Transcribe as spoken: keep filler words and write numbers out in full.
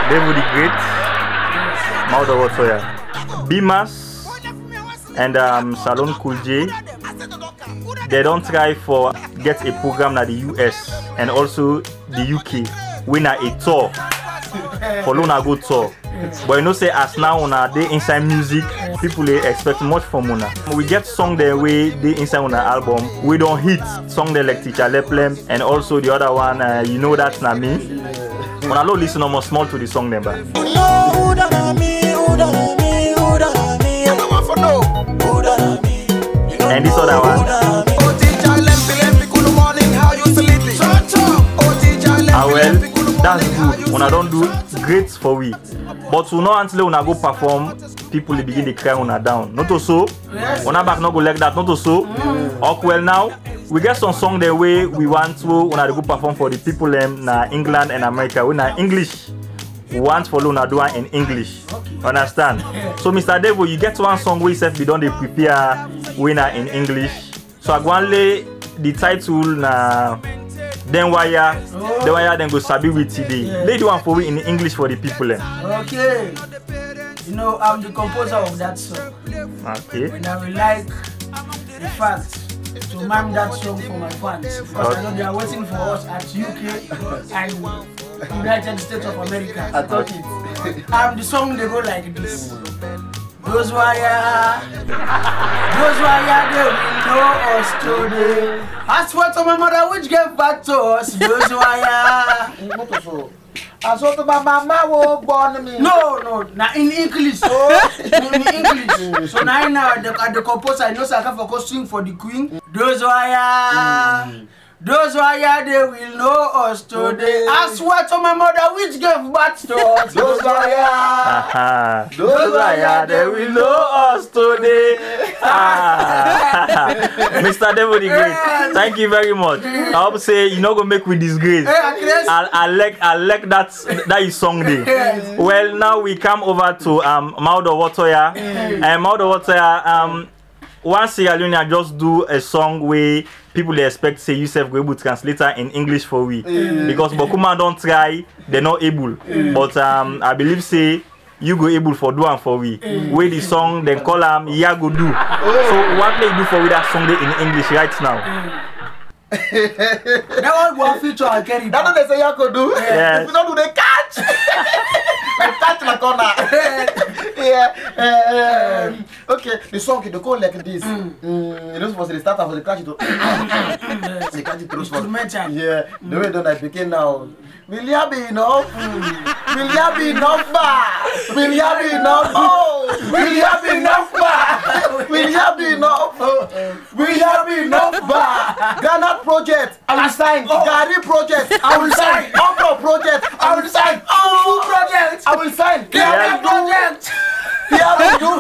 Devo the Great, Mawdo Wotoya, Bimas, and um, Salon Cool J. They don try for get a program na the U S and also the U K wey na a tour for una go tour. But you know say as now una dey inside music, people dey expect much from una. We get song dem wey dey inside una album wey don hit, song dem like Teacher Leplem and also the other one, uh, You Know That Na Me. Una lo listen almost small to the song dem ba. And this other one. Ah well, that's good. Una don do great for we. But we no want let una go perform, people dey begin dey cry una down. Not also, una back no go like that. Not also. Ok, well now, we get some song dem wey we want to una dey go perform for the people dem na England and America. Wey na English. We want follow una do am in English. Understand? So Mister Devo, you get one song wey sef be don dey prepare wey na in English. So I go wan lay the title na Dem Waya, Dem Waya Dem Go Sabi We Today. Lay the one for we in English for the people dem. Okay. You know, I'm the composer of that song. Okay. And I would like, in fact, to mime that song for my fans. Because I know they are waiting for us at U K and United States of America. I thought it. And the song dey go like this. Those waya, those waya dey we know us today. I swear to my mother which gave birth to us. Those waya. As what my mama wo born me. No, no, na in English. Oh, in English. So na in now the, the composer, I know say I can for go sing for the queen. Those waya, those waya dey we know us today. I swear to my mother which gave birth to us. Those waya. Aha. Those waya dey we know us today. Ah. Mister Devo the Great, thank you very much. I hope say you no go make we disgrace. I, I like I like that that is song dey. Well, now we come over to um Mawdo Wotoya. And Mawdo Wotoya, um one Sierra Leonean just do a song wey people dey expect say you sef go able translate am in English for we. Because Bokuma don try, dem no able. But um I believe say you go able for do am for we. Wey the song dem call am Yagodu. So we wan make you do for we that song dey in English right now. That one go feature and carry. That one dey say Yagodu. Yes. If you no do, dey catch. Dey catch na corner. Yeah. Eh, um, okay, the song dey go like this. Mm, you know, suppose dey start am for the catch it. The catch it through for. Instrumental. Yeah. The way don I begin now. Will ya be enough? Will ya be enough bar? Will ya be enough? Oh, will ya be enough bar? Will ya be enough? Will ya be enough bar? Ghana project, I will sign. Gari project, I will sign. Okro project, I will sign. Fufu project, I will sign. Kenya project. Here we do.